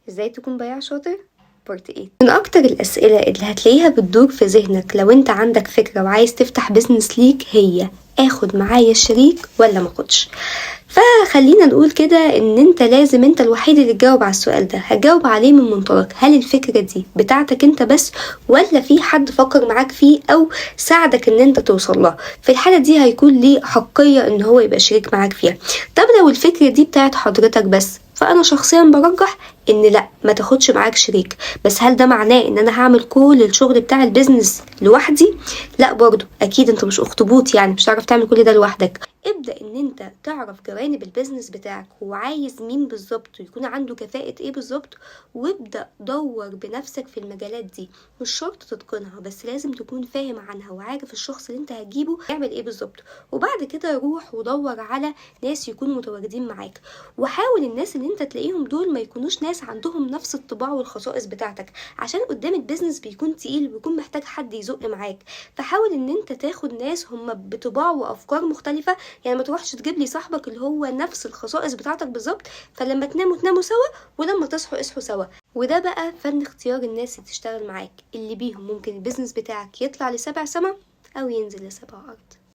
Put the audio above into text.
ازاي تكون بياع شاطر part 8. من اكتر الاسئلة اللي هتلاقيها بتدور في ذهنك لو انت عندك فكرة وعايز تفتح business ليك هي: اخد معايا شريك ولا ما اخدش؟ فخلينا نقول كده ان انت لازم انت الوحيد اللي تجاوب على السؤال ده. هتجاوب عليه من منطلق: هل الفكرة دي بتاعتك انت بس ولا في حد فكر معاك فيه او ساعدك ان انت توصل لها؟ في الحالة دي هيكون ليه احقية ان هو يبقى شريك معاك فيها. طب لو الفكرة دي بتاعت حضرتك بس، فانا شخصيا برجح ان لا، ما تاخدش معاك شريك. بس هل ده معناه ان انا هعمل كل الشغل بتاع ال business لوحدي؟ لا برضو، اكيد انت مش اخطبوط، يعني مش هتعرف تعمل كل ده لوحدك. ابدأ ان انت تعرف جوانب ال business بتاعك، هو عايز مين بالظبط ويكون عنده كفاءة ايه بالظبط، وابدأ دور بنفسك في المجالات دي. مش شرط تتقنها، بس لازم تكون فاهم عنها وعارف الشخص اللي انت هتجيبه يعمل ايه بالظبط. وبعد كده روح ودور على ناس يكونوا متواجدين معاك، وحاول الناس اللي انت تلاقيهم دول ما يكونوش ناس عندهم نفس الطباع والخصائص بتاعتك، عشان قدام ال business بيكون تقيل وبيكون محتاج حد يزق معاك. فحاول ان انت تاخد ناس هم بطباع وافكار مختلفة، يعني ما تروحش تجيب لي صاحبك اللي هو نفس الخصائص بتاعتك بالظبط، فلما تناموا تناموا سوا ولما تصحوا اصحوا سوا. وده بقى فن اختيار الناس اللي تشتغل معاك، اللي بيهم ممكن ال business بتاعك يطلع لسبع سما او ينزل لسبع ارض.